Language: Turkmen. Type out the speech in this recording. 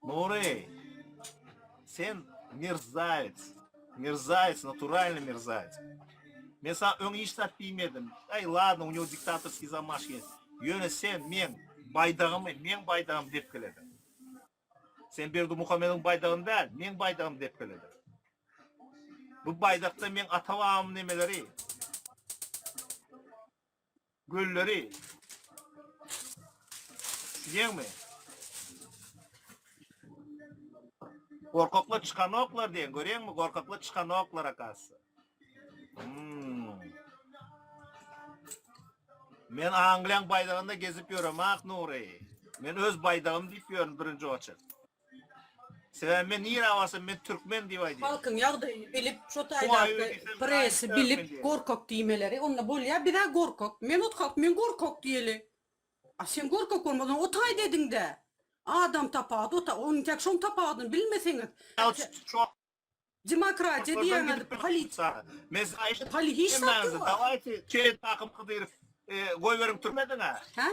Nury, sen merzawec. Merzawec, naturalnyý merzawec. Men saňa öň hiç zat diýmedim. Aý, ladno, u nego diktatorskiý zamaşki. Ýöne sen meň baýdagymy, meň baýdagymy depgelediň. Sen Berdimuhamedowyň baýdagyny däl, meň baýdagymy depgelediň. Bu baýdakda meň ata-babamyň nemeleri, gölleri. Düşünýäňmi? Gorkaklar çykanoklar diýen, görýäňmi? Gorkaklar çykanoklar akasy. Hmm. Men Angliýaň baýdagynda gezip ýöremak Nury. Men öz baýdagym diýip ýörün birinji oçert. Sebäbi men nirä barsam men türkmen diýip aýdýan. Halkyň ýagdaýyny bilip, şo taýdaky presi bilip gorkak diýmeleri onda bolýa bizä gorkak. Men ot halk men gorkak diýeli. A sen gorkak bolmasaň o taýda ediňdä. Adam tapawudy o ta ontäk şoň tapawudyny bilmeseňiz. Demokratiýa diýýäňiz polisiýa. Poli hiç zat ýok. Dawayte çeýe takym Hydyrow goýberiň türmeden-ä. Hä?